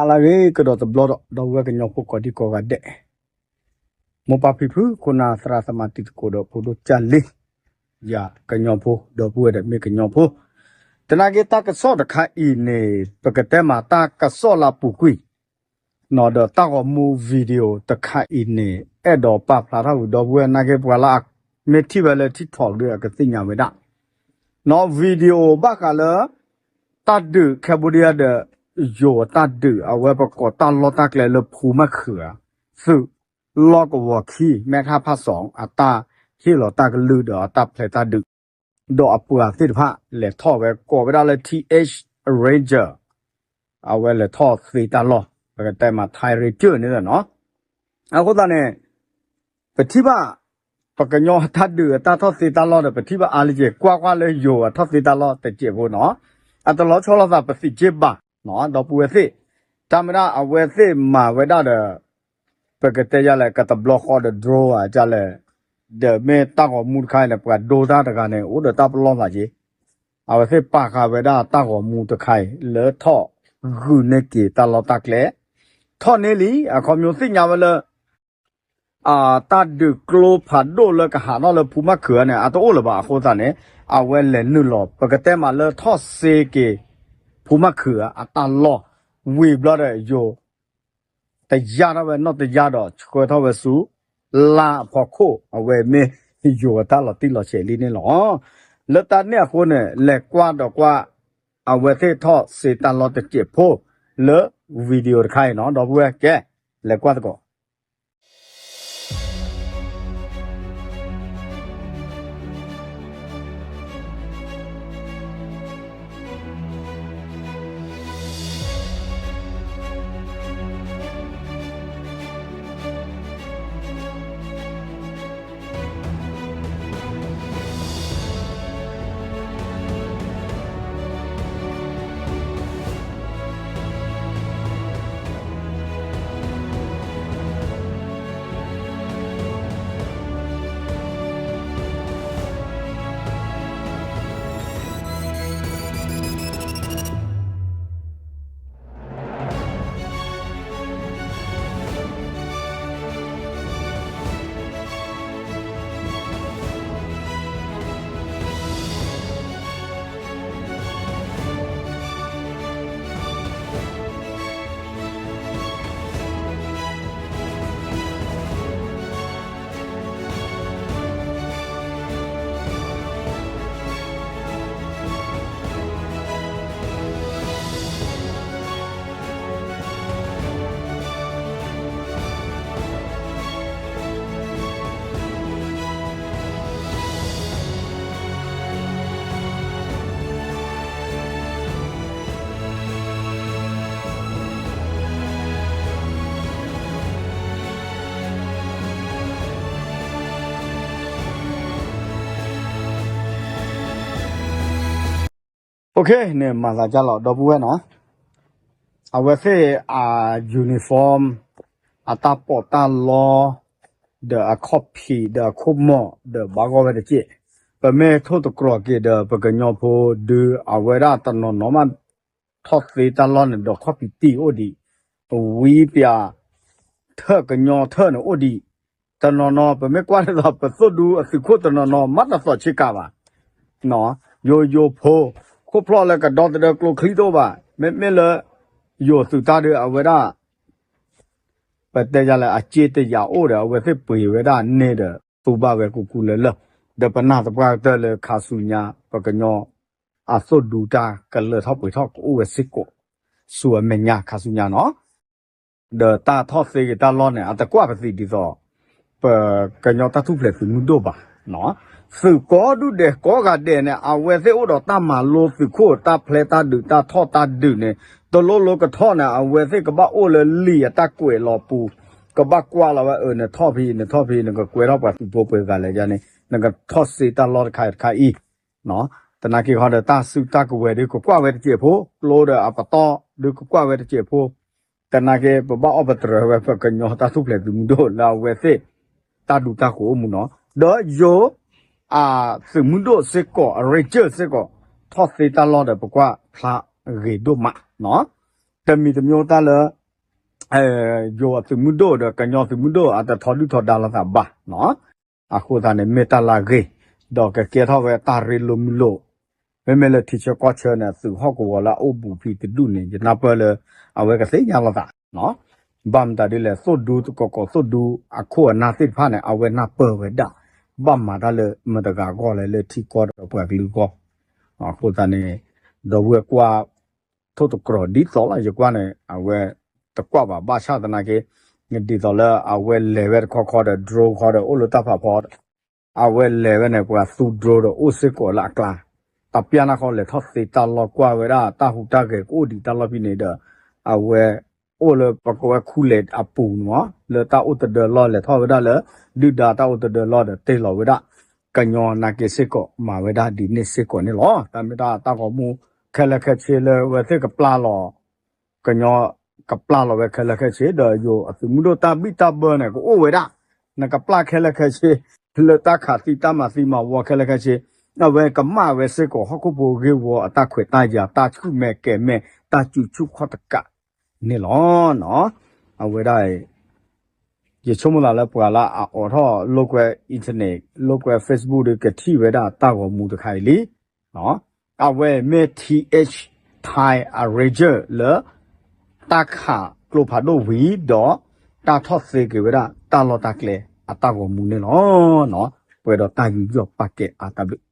အလၢဂ့ၤကဒီးတဘျီဒီး ဒီပုၢ်ဝဲၢ်ကညီဖိကိးဒံကိးဂၤဒဲး, မိၢ်ပၢ်ဖံဖု ခိၣ်နၢ်သရၣ်သမါတံၤသကိးဒီးဖိဒိၣ်ကၢ်လံ, ယၤကညီဖိ ဒီပုၢ်ဝဲၢ်ဒီးမ့ၢ်ကညီဖိ, သနာ်က့တၢ်ကစီၣ်တခါအံၤန့ၣ် ပကတဲမးတၢ်ကစီၣ်လၢအပူၤကွံာ် နီၢ်ဒီးတၢ်ဂီၤမူ video တခါအံၤန့ၣ် အဲၣ်ဒိးပာ်ဖျါထီၣ်ဝံၤ ဒီပုၢ်ဝဲၢ် သနာ်က့ပှၤလၢအမ့ၢ်ထံၣ်ဝဲလၢ TikTok ဒီးအကသ့ၣ်ညါဝဲဒၣ် နီၢ် video ဘၣ်ဃးလၢ တၢ်ဒုး Cambodia ဒီး ယိၤအတၢ်ဒုး အဝဲပကိးတၢ်လီၢ်တၢ်ကျဲလၢဖူမၢ်ခုးဧါ, သုးလီၢ်ကဝီၤခံ မဲၣ်ခၣ်ဖၣ်စီၤ အတၢ်ဟ့ၣ်လီၤတၢ်ကလုၢ်ဒီးအတၢ်ဖျဲးတၢ်ဒုး ဒီးအပှၤသ့ၣ်တဖၣ် လဲၤထီၣ်ဝဲကိးဝဲဒၣ်လၢ T H Ranger အဝဲလဲၤထီၣ်သ့တၢ်လီၢ် ပကတဲမး Thai Ranger န့ၣ်လီၤနီၢ်. အဃိသတးန့ၣ် ပထံၣ်ဘၣ် ပကညီတၢ်ဒုးအတၢ်ထီၣ်သ့တၢ်လီၢ်ဒီး ပထံၣ်ဘၣ်အါလံက့ၤ ကွၢ်ကွၢ်လၢယိၤအထီၣ်သ့တၢ်လီၢ်တစဲးဖိနီၢ်, အတလီၤဆီလိာ်သးပသံးက့ဘၣ်နီၢ် ဒီပုၢ်ဝဲၢ်သ့ၣ်, တၢ်မ့ၢ်ဒၣ်အဝဲသ့ၣ်မၤဝဲဒၣ်ဒီး ပကတဲယၤလဲၣ် ကတဘျီဃီဒီး drone ဧါ ကလဲၣ်, ဒီးမ့ၢ်တၢ်ဂီၤမူတခါအံၤန့ၣ် ပှၤဒိတၢ်တဂၤန့ၣ် အိၣ်ဒီးတၢ်ပလီၢ်သးက့, အဝဲသ့ၣ်ပာ်ဃာ်ဝဲဒၣ်တၢ်ဂီၤမူတခါအံၤ လၢထီၣ်ဂုာ်န့ၢ်က့ၤတၢ်လီၢ်တၢ်ကျဲ, ထီၣ်န့ၢ်လံ အခီပညီသ့ၣ်ညါဝဲလၢ တၢ်ဒုးကျိဖးဒိၣ်လၢကဟးထီၣ်လၢဖူမၢ်ခုးန့ၣ် အတအိၣ်လၢၤဘၣ်အဃိသတးန့ၣ် အဝဲလဲၤနုာ်လီၤ ပကတဲမးလၢထီၣ်စ့က့ၤ ဖူမၢ်ခုးအတၢ်လီၢ် ဝံၤဘျီဒီးယိၤ တယါထီၣ်ဝဲနီၢ်တယါဒီးဆှၢထီၣ်ဝဲဆူ လါအဖီခိၣ် အဝဲမ့ၢ်ယိၤအတၢ်လီၤတံၢ်လီၤဆဲးလံန့ၣ်လီၤ. လၢတၢ်န့ၣ်အဃိန့ၣ် လဲၤကွၢ်ဒီးကွၢ် အဝဲသ့ၣ်ထီၣ်စ့တၢ်လီၢ်တစဲးဖိ လၢ video တခါအံၤနီၢ် ဒီပုၢ်ဝဲၢ်ကဲ လဲၤကွၢ်သကိး Okay န့ၣ် မၤသးဒ်လီၤ ဒီပုၢ်ဝဲၢ်နီၢ်, အဝဲသ့ၣ်အ uniform အတၢ်ပီးတၢ်လီ ဒီးအခီၣ်ဖံး ဒီးအခိၣ်မီၢ် ဒီးဘၣ်ဂီၢ်ဝဲတက့ၢ်. ပမ့ၢ်ထိၣ်သတြီၤက့ၤဒီး ပကညီဖိဒုး အဝဲဒၣ်တနီၤနီၤမး ထီၣ်သ့တၢ်လီၢ်န့ၣ် ဒီးခီၣ်ဖံးတံၢ်အိၣ်ဒံး, ဝံပၠးထၢၣ်ကညီထၢၣ်န့ၣ်အိၣ်ဒံး, တနီၤနီၤ ပမ့ၢ်ကွၢ်ဒ်သိး ပသိၣ်ဒူအသုးခိၣ်တနီၤနီၤ မ့ၢ်တသီၣ်ဆ့ကၤဘၣ် ယိယိဖိ ခိၣ်ဖျီၣ်လၢကဒီသဒၢကျိချံတအိၣ်ဘၣ်, မ့မ့ၢ်လၢ ယိၤသုးတၢ်ဒုးအဝဲဒၣ် ပတဲယၤလဲၣ် အစ့တယာ်အိၣ်ဒီး အဝဲသ့ၣ်ပှ့ၤဝဲဒၣ်န့ၣ်ဒီး သူဘၣ်ဝဲကူကူလၢလၢ, ဒီးပနၢ်သပှၢ်ကတၢၢ်လၢခါဆူညါ ပကညီအသိၣ်ဒူတၢ်ကလၢထီၣ်ပှဲၤထီၣ်ကအိၣ်ဝဲစ့ၢ်ကီး ဆူအမဲာ်ညါခါဆူညါနီၤ. ဒီးတၢ်ထီၣ်သ့က့ၤတၢ်လီၢ်န့ၣ် အတကွၢ်ပသံးဒ်သိး ပကညီတၢ်ထူၣ်ဖျဲးသုးမုၢ်ဒိၣ်ဘၣ်. သုးကိးဒူၣ်ဒဲးကိးဂၤဒဲးန့ၣ် အဝဲသ့ၣ်အိၣ်ဒီးတၢ်မၤလိသုးခိၣ် တၢ်ဖျဲးတၢ်ဒုး တၢ်ထီၣ်တၢ်ဒုးန့ၣ် တလိၣ်လိကထီၣ်န့ၣ် အဝဲသ့ၣ်ကဘၣ်အိၣ်လၢလံာ်အတၢ်ကွဲးလီၤပူၤ, ကဘၣ်ကွၢ်လီၤဝဲ အၢ နထီၣ်ဖဲ နထီၣ်ဖဲ နကကွဲထီၣ်ပှၤသုးဖိပှဲၤဂၤလဲၣ်န့ၣ် နကထီၣ်စ့တၢ်လီၢ်တခါတခါအံၤ သနာ်က့ဃီဒီး တၢ်စုတၢ်ကဝဲၤဒုးကကွၢ်ဝဲတစဲးဖိ, ကျိဒီးအပတီၢ်ဒုးကကွၢ်ဝဲတစဲးဖိ, သနာ်က့ ပဘၣ်အီၣ်ပတြၢၤဝဲ ပကညီတၢ်ထူၣ်ဖျဲးသုးမုၢ်ဒိၣ်လၢအဝဲသ့ၣ် တၢ်ဒူတၢ်ဃိၤအိၣ်မူနီၤ. ဒီးယိၤ အသုးမုၢ်ဒိၣ်စ့ၢ်ကီး အ Ranger စ့ၢ်ကီး ထီၣ်သ့တၢ်လီၢ်ဒီး ပကွၢ်ဖျါဂ့ၤဒိၣ်မးနီၤ. တမံၤတမံၤတၢ်လၢ ယိၤအသုးမုၢ်ဒိၣ်ဒီးကညီသုးမုၢ်ဒိၣ်အတထီဒုၣ်ထီဒါလိာ်သးဘၣ်နီၤ. အဃိသတးန့ၣ် မ့ၢ်တၢ်လၢအဂ့ၤ, ဒီးကကဲထီၣ်ဝဲတၢ်ရ့လိာ်မုာ်လိာ်, မ့မ့ၢ်လၢထံဆၢကီၢ်ဆၢန့ၣ် သုးဟီၣ်ကဝီၤလၢအအိၣ်ဘူးဖံးတဒူၣ်န့ၣ် ယနၢ်ပၢၢ်လၢ အဝဲကသ့ၣ်ညါလိာ်သး ဘၣ်မတၤဒ်လဲၣ် သိၣ်ဒူသကိးကိးသိၣ်ဒူအခိၣ်အနၢ်သ့ၣ်တဖၣ်န့ၣ် အဝဲနၢ်ပၢၢ်ဝဲဒၣ် ဘၣ်မၤတၢ်လၢမတၤတဂၤအဂီၢ်လဲၣ် လၢထံကီၢ်ဒီးပှၤကလုာ်အဂီၢ်. အဃိသတးန့ၣ် ဒီပုၢ်ဝဲၢ်ကွၢ် ထိၣ်သတြီၤဒ်သိးလီၤ ယကွၢ်န့ၣ် အဝဲတကွၢ်ဘၣ် ဘၣ်ဆၣ်သနာ်က့ ဒ်သိးလၢအဝဲလဲၤဝဲတခီခီဒီး drone ခီဒီး အိၣ်လၢတၢ်ဖးဖီ အဝဲလဲၤဝဲန့ၣ် ပှၤသူ drone ဒီးအိၣ်စ့ၢ်ကီးလၢအကျါ, တပျၢ်နၢ်ဃီလဲၤထီၣ်သ့တၢ်လီၢ်ကွၢ်ဝဲဒၣ် တၢ်ဟူးတၢ်ဂဲၤကအိၣ်ဒံးတၢ်လီၢ်ဖဲန့ၣ်ဒီး အဝဲ အိၣ်လၢပကဝဲခူလဲၣ်အပူၤန့ၣ်မး လၢတၢ်အိၣ်တဒၢလီၢ်လဲၤထီၣ်ဝဲဒၣ်လၢ ဒုၣ်ဒါတၢ်အိၣ်တဒၢလီၢ်ဒီးတ့ၢ်လီၤဝဲဒၣ် ကညီနာ်က့စ့ၢ်ကီး မၤဝဲဒၣ်ဒ်န့ၣ်စ့ၢ်ကီးန့ၣ်လီၤ. တၢ်မ့ၢ်တၢ်တၢ်ဂီၤမူ ခဲလၢာ်ခဲဆ့လၢဝဲသ့ၣ်ကပျၢ်လီၤ ကညီကပျၢ်လီၤဝဲခဲလၢာ်ခဲဆ့ ဒီးယိၤအသုးမုၢ်ဒိၣ်တၢ်ဘံၣ်တၢ်ဘၢန့ၣ် ကအိၣ်ဝဲဒၣ် နကပျၢ်ခဲလၢာ်ခဲဆ့ လၢတၢ်ခးသံတၢ်မၤသံမၤဝီခဲလၢာ်ခဲဆ့ အဝဲကမၣ်ဝဲစ့ၢ်ကီး ဟီၣ်ခိၣ်ဖိဂ့ၢ်ဝီအတၢ်ခွဲးတၢ်ယာ် တၢ်ဆူၣ်မဲာ်ကဲၤမဲာ် တၢ်စုဆူၣ်ခီၣ်တကးန့ၣ်လီၤ. အဝဲဒၣ် ယဆိကမိၣ်သးလၢပှၤလၢအအိးထီၣ်လိာ်ကွဲ internet လိာ်ကွဲ Facebook ဒီးကထံၣ်ဝဲဒၣ်တၢ်ဂီၤမူတခါအံၤလံ. အဝဲမ့ၢ် Th Thai Ranger လၢ တၢ်ခးကျိဖးဒိၣ်ဝံၤဒီး တၢ်ထီၣ်သ့က့ၤဝဲဒၣ်တၢ်လီၢ်တၢ်ကျဲအတၢ်ဂီၤမူန့ၣ်လီၤ. ပှဲၤဒီးတၢ်ယူးယီၣ်ပာ်ကဲအါတၢ်ဘျုး